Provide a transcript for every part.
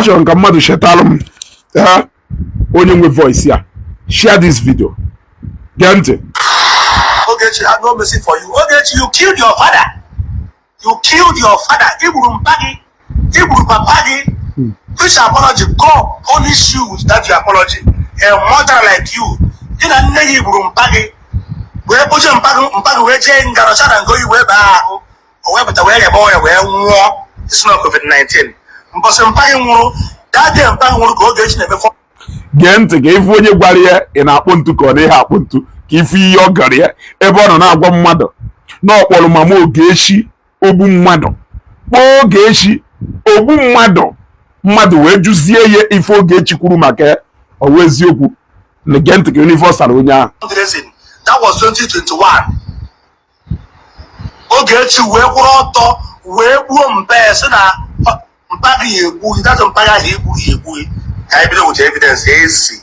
Achọrọ m ka mmadụ chetalụ m onye nwe voice ya. Share this video. Gee ntị. Ogechi have no mercy for you. Ogechi, you killed your father. You killed your father. I gburu mpa gị. I gburu papa gị. Which apology? God punish you with that your apology. A mother like you. Gị na nne gị gburu mpa gị. Wee kpoje mpa gị, mpa gị wee jee nga nọcha na ngoyi wee baa ahụ. O wee pụta wee rịaba ọrịa wee nwụọ. It's not COVID-19. Mbọsị mpa gị nwụrụ, that day mpa gị nwụrụ ka Ogechi na-eme. Gee ntị ka ifu onye gwara ya ị na-akpụ ntu ka ọ na ihe akpụ ntu, ka ifu ihe ọ gara ya ebe ọ nọ na-agwa mmadụ na ọ kpọrọ mama Ogechi ogbu mmadụ, kpọọ Ogechi ogbu mmadụ. Mmadụ wee jụzie ya ife Ogechi kwuru maka ya, ọ wụ eziokwu na. Gee ntị ka universal onye ahụ. Fundraising. That was 2021. Ogechi wee kwụrụ ọtọ wee gbuo mpa ya, sị na mpa gị ya egbu gị, that mpa gị ahụ egbu gị, egbu gị. Ka anyị bido with evidence. Ezi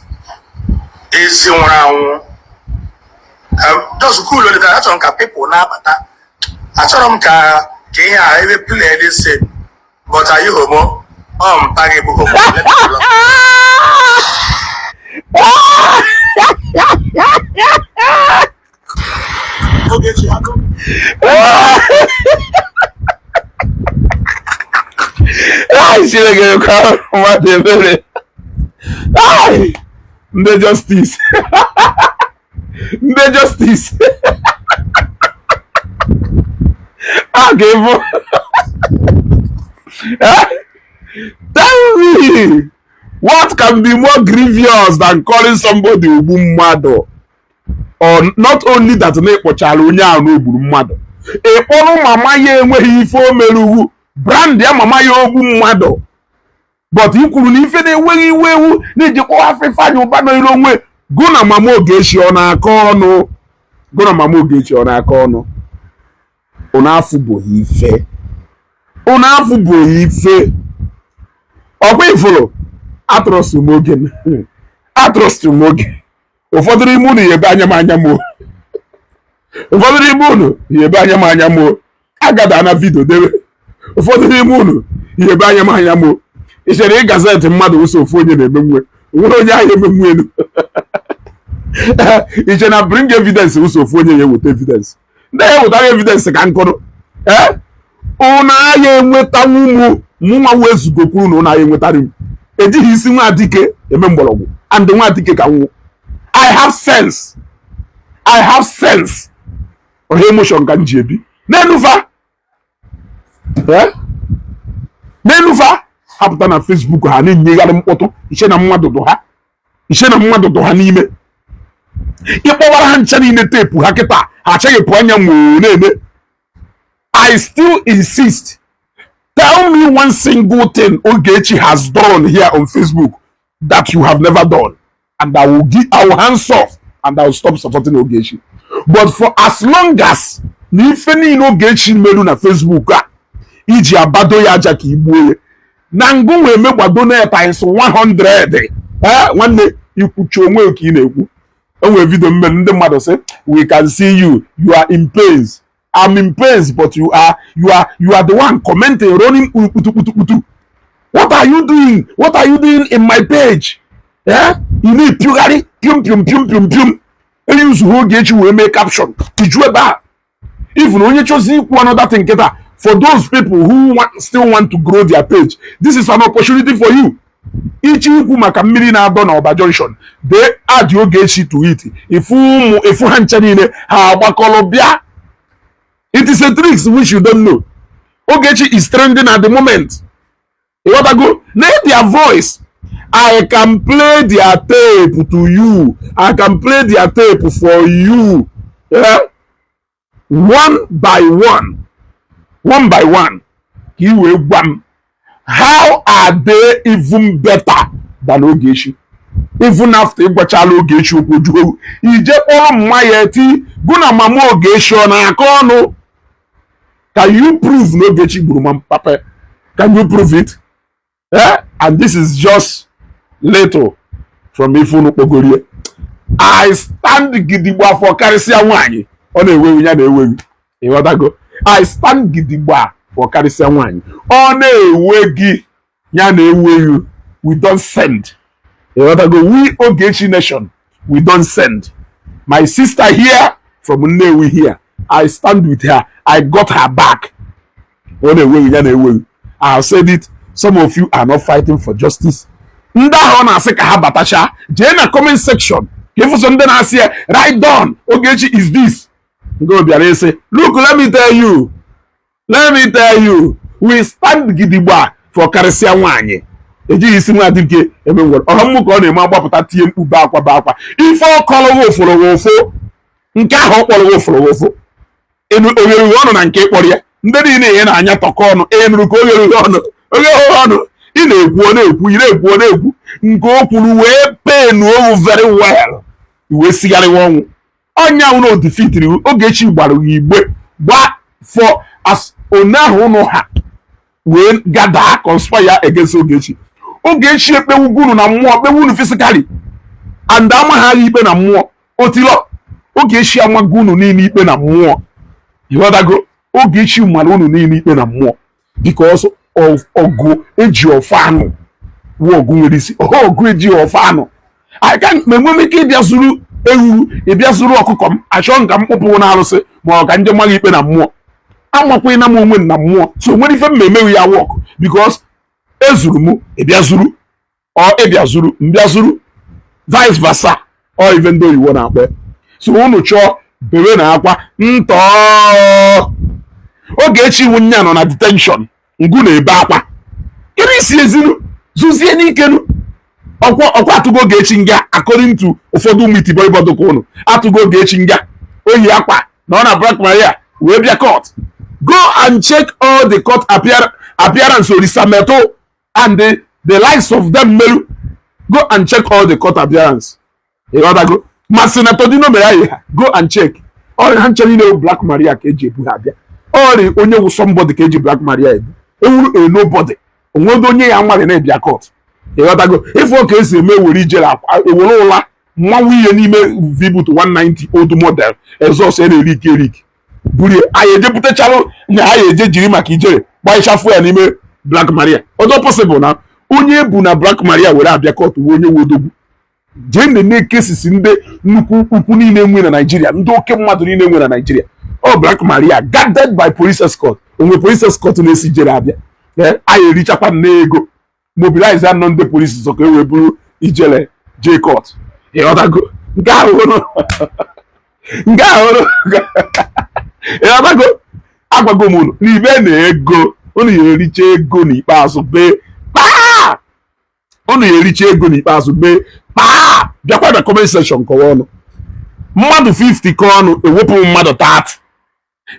ezi nwụrụ anwụ. Just cool down. Achọrọ m ka people na-abata. Achọrọ m ka ihe a ebe play this thing. But are you homo? Ọ mpa gị bụ homo. Let me block. Ogechi have no Ai, Chineke kwa mmadụ ebere. Ai, ndị justice, ndị justice a ga-ebu. Tell me what can be more grievous than calling somebody ogbu mmadụ? Or not only that, na ịkpọchara onye ahụ na o gburu mmadụ, ị kpọrọ mama ya enweghị ife o mere ugwu brand ya, mama ya ogbu mmadụ. But i kwuru na ife na-enweghị iwe ewu na-eji kpọwa afọ Ifeanyị Ụba nọrọ onwe gụ na mama Ogechi ọ na-akọ ọnụ. Gụ na mama Ogechi ọ na-akọ ọnụ. Unu afụbụghị ife, unu afụbụghị ife. Ọkwa ifuru atrọstụ m oge, atrọstụ m oge. Ụfọdụ n'ime unu ya ebe anya m anya m o. Ụfọdụ n'ime unu ya ebe anya m anya m o. Agada na video debe. Ụfọdụ n'ime unu ya ebe anya m anya m o. Ị chere ị gazette mmadụ wụsọ ofu onye na-eme nwe nwere onye ahụ eme nwe elu. Iche na bring evidence wụsọ ofu onye ya eweta evidence. Ndị ya ewetara evidence ka nkụrụ. Ee, unu agha enwetanwu mụ mụnwa wee zugokwuru na unu agha enwetara m. Ejighị isi nwa dike eme mgbọrọgwụ and nwa dike ka nwụ. I have sense, I have sense. Ọha emotion ka m ji ebi n'enufa. N'enufa ha pụta na Facebook, ha na-enyegharị mkpọtụ. Iche na mmadụ dụ ha, iche na mmadụ dụ ha n'ime. Ịkpọwara ha ncha niile teepu ha kịta, ha achaghịpụ anya nwoo na-eme. I still insist, tell me one single thing Ogechi has done here on Facebook that you have never done, and I will hands off and I will stop supporting Ogechi. But for as long as na ife niile Ogechi meru na Facebook a iji abado ya aja ka igbuo ya na ngụ wee megbado na times 100. Eh, nwanne, ikwuchi onwe ka ị na-ekwu. Enwere video mmere ndị mmadụ sị, "We can see you, you are in pains." I'm in pains, but you are the one commenting, running kputu kputu kputu. What are you doing? What are you doing in my page? Eh, ị na-epiogharị pium pium pium pium pium. Eyuzughị Ogechi wee mee caption iju ebe a. Even onye chozi ikwu another thing nkịta, for those people who still want to grow their page, this is an opportunity for you. Ichi ikwu maka mmiri na-adọ n'Ọba Junction, they add Ogechi to it. Ifu ụmụ ifu ha ncha niile ha agbakọrọ bịa. It is a trick which you don't know. Ogechi is trending at the moment. Ịghọtago? Na their voice, I can play their tape to you. I can play their tape for you, yeah? One by one, one by one, ka ị wee gwa m how are they even better than Ogechi? Even after ịgwachala Ogechi okwu juo, ije kpọrọ mma ya eti gụ na mama Ogechi ọ na-akọ ọnụ. Can you prove na Ogechi gburu ma papa? Can you prove it? Eh? And this is just little from ife unu kpogorie. I stand gidigba for karịsịa nwaanyị. Ọ na-ewewu ya na-ewewu. Ịghọtago? I stand gidigba for karịsịa nwaanyị. Ọ na-ewe gị ya na-eweghị. We don send. Ịghọtago? We Ogechi Nation, we don send. My sister here from Nnewi here, I stand with her. I got her back. Ọ na-eweghị ya na-eweghị. I have said it, some of you are not fighting for justice. Ndị ahụ ọ na-asị ka ha batacha, jee na comment section ka ịfụsọ ndị na-asị ya, "Right done, Ogechi is this." Nke bịara ịsị, look, let me tell you, let me tell you, we stand gidigba for karịsịa nwaanyị ejighị isi nwa dike eme nwere ọha mmụ ka ọ na-eme agbapụta tie mkpu be akwa be akwa. Ife ọkọrọ ụfụrụ ụfụ nke ahụ ọ kpọrọ ụfụrụ ụfụ enu oghere ọnụ na nke kpọrọ ya. Ndị niile ihe na-anya tọkọ ọnụ enuru ka oghere ọnụ oghere ọnụ. Ị na-ekwu, ọ na-ekwu, ị na-ekwu, ọ na-ekwu. Nke o kwuru wee penu owu very well, wee sigharịwa ọnwụ ọnya ụnụ defeatiri Ogechi gbara igbe gba for as one ahụ ụnụ ha wee gada conspire against Ogechi. Ogechi ekpewugo unu na mmụọ, kpewu unu physically and ama ha ikpe na mmụọ. Otilo Ogechi amago unu niile ikpe na mmụọ. Ịghọtago? Ogechi mara unu niile ikpe na mmụọ because of ọgụ eji ọfọ anụ wụ ọgụ nwere isi ọha. Ọgụ eji ọfọ anụ aka ma enwe m ike ịbịa zuru ewu, ịbịa zuru ọkụkọ m, achọ nka m kpụpụ na arụsị ma ọ ka nje maghị ikpe na mmụọ. Amakwana m onwe m na mmụọ, so nwere ife m emeghị ya work because ezuru m ịbịa zuru ọ ịbịa zuru mbịa zuru, vice versa. Ọ ife ndị oyibo na-akpọ. So unu chọọ bewe na akwa ntọọ. Ogechi nya nọ na detention, ngụ na-ebe akwa. Kedu isi ezinu zuzie n'ikenu? Ọkwa ọkwa atụgo Ogechi nga. According to ụfọdụ ụmụ itibọibọdụ ka ụnụ atụgo Ogechi nga, oyi akwa na ọ na Black Maria wee bịa court. Go and check all the court appearance Olisa Meto and the likes of them melu. Go and check all the court appearance. Ịghọtago? Ma Senator Dino mere anyị ha, go and check ọrịa ha nche niile. Black Maria ka eji ebu ha abịa. Ọrịa onye wụ somebody ka eji Black Maria ebu ewuru a nobody onwedo onye ya nwarị na-ebịa court. Ịghọtago? Ịfụ ka esi eme were ijere ewere ụla mmanwụ ihe n'ime V-boot 190 old model exhaust ya na-erik erik burie anyị ejepụtachalụ nya anyị eje jiri maka ijere gbanyechafụ ya n'ime Black Maria. Ọdọ possible na onye bu na Black Maria were abịa court wee onye wodogwu. Jee nene cases ndị nnukwu ukwu niile nwe na Naijiria, ndị oke mmadụ niile nwe na Naijiria, ọ Black Maria guarded by police escort. Onwe police escort na-esi jere abịa. Anyị erichakwa nne ego mobilize anọ ndị polisi sọ ka e wee buru ijele jee court. Ịghọtago? Nke ahụ nke ahụ, ịghọtago? Agwago m unu n'ibe na ego unu ya ericha ego n'ikpeazụ bee kpaa. Unu ya ericha ego n'ikpeazụ bee kpaa. Bịakwa na comment section kọwa ọnụ. Mmadụ 50 ka ọnụ, ewepụ mmadụ 30.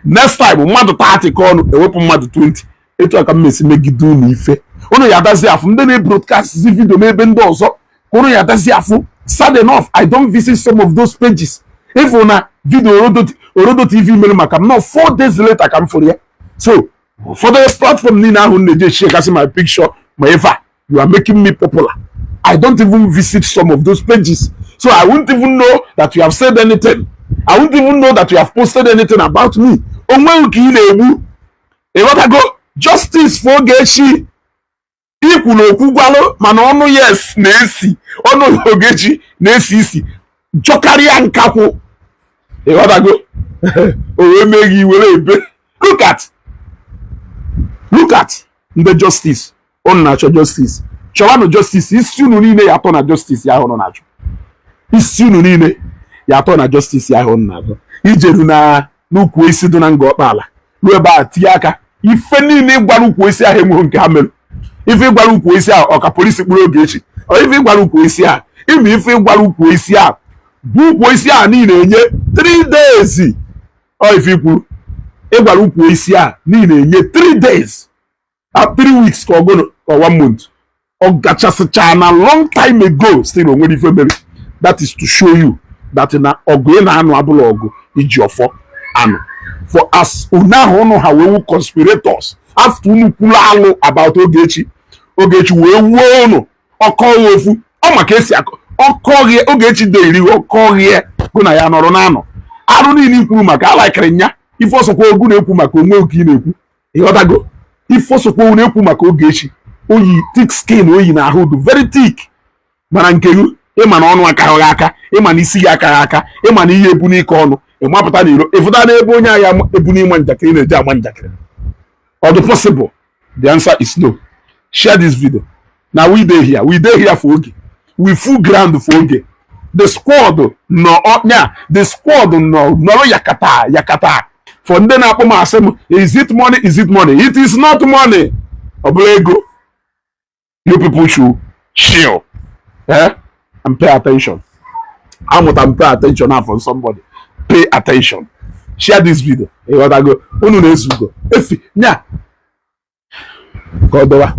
Next time mmadụ 30 ka ọnụ, ewepụ mmadụ 20. Etu a ka m mesi megide unu. Ife unu ya adazi afụ ndị na-ebroadcast video n'ebe ndị ọzọ ka unu ya adazi afụ. Sad enough, I don't visit some of those pages. Ịfụ na video Orodo TV mere maka m nọ 4 days later ka m fụrụ ya. So ụfọdụ platform niile ahụ m na-eji echigasị my picture ma ife a, you are making me popular, I don't even visit some of those pages, so I won't even know that you have said anything. I won't even know that you have posted anything about me. Onweghị ka ị na-egbu. Ịghọtago? Justice for Ogechi. Ikwu na okwu gwalụ mana ọnụ yes na-esi ọnụ Ogechi na-esi isi jọkarịa nkakwụ. Ịghọtago? O wee mee gị were ebe. Look at, look at ndị justice unu na-achọ justice. Chọwanụ justice. Isi unu niile ya atọ na justice ya ahụ unu na-achọ. Isi unu niile ya atọ na justice ya ahụ unu na-achọ. Ijeru na n'ukwu isi dị na nga ọkpala ruo ebe a tinye aka. Ife niile ịgwara ukwu isi ahụ enweghị nke ha mere. Ife ịgwara ukwu isi ahụ ọka polisi kpụrụ Ogechi. Ọ ife ịgwara ukwu isi ahụ ime ife ịgwara ukwu isi ahụ bụ ukwu isi ahụ niile enye 3 days. Ọ ife ikwuru ịgwara ukwu isi ahụ niile enye 3 days, 3 weeks ka ọgụnụ ka 1 month. Ọ gachasịcha na long time ago, still onwere ife mere. That is to show you that na ọgụ ị na-anụ abụla ọgụ iji ọfọ anụ. For as unu ahụ unu ha wee wu conspirators after unu kwuru alụ about Ogechi, Ogechi wee wuo unu ọkọ ofu ọ maka esi akọ ọkọghị Ogechi deiri ọkọghị gụ na ya nọrọ na-anọ arụ niile ikwuru maka alakịrị nya. Ife ọsọkwa ogu na-ekwu maka onwe oke ị na-ekwu. Ịghọtago? Ife ọsọkwa na-ekwu maka Ogechi. Oyi, thick skin oyi na ahụ dị very thick. Mana nke gị, ịma na ọnụ akaghị aka, ịma na isi gị akaghị aka, ịma na ihe ebu n'ike ọnụ, ịmapụta n'iro, ịfụta n'ebe onye agha ebu n'ịma njakịrị na-eji ama njakịrị. Ọ dị possible? The answer is no. Share this video. Na we dey here, we dey here for oge. We full ground for oge. The squad nọ ọnya, the squad nọ nọrọ yakata yakata. For ndị na-akpọ m asị m, "Is it money? Is it money?" It is not money. Ọ bụla ego. You people should chill, eh, and pay attention. Amụta m pay attention now from somebody. Pay attention. Share this video. Ịghọtago? Unu na-ezugo efi nya ka ọ dọwa.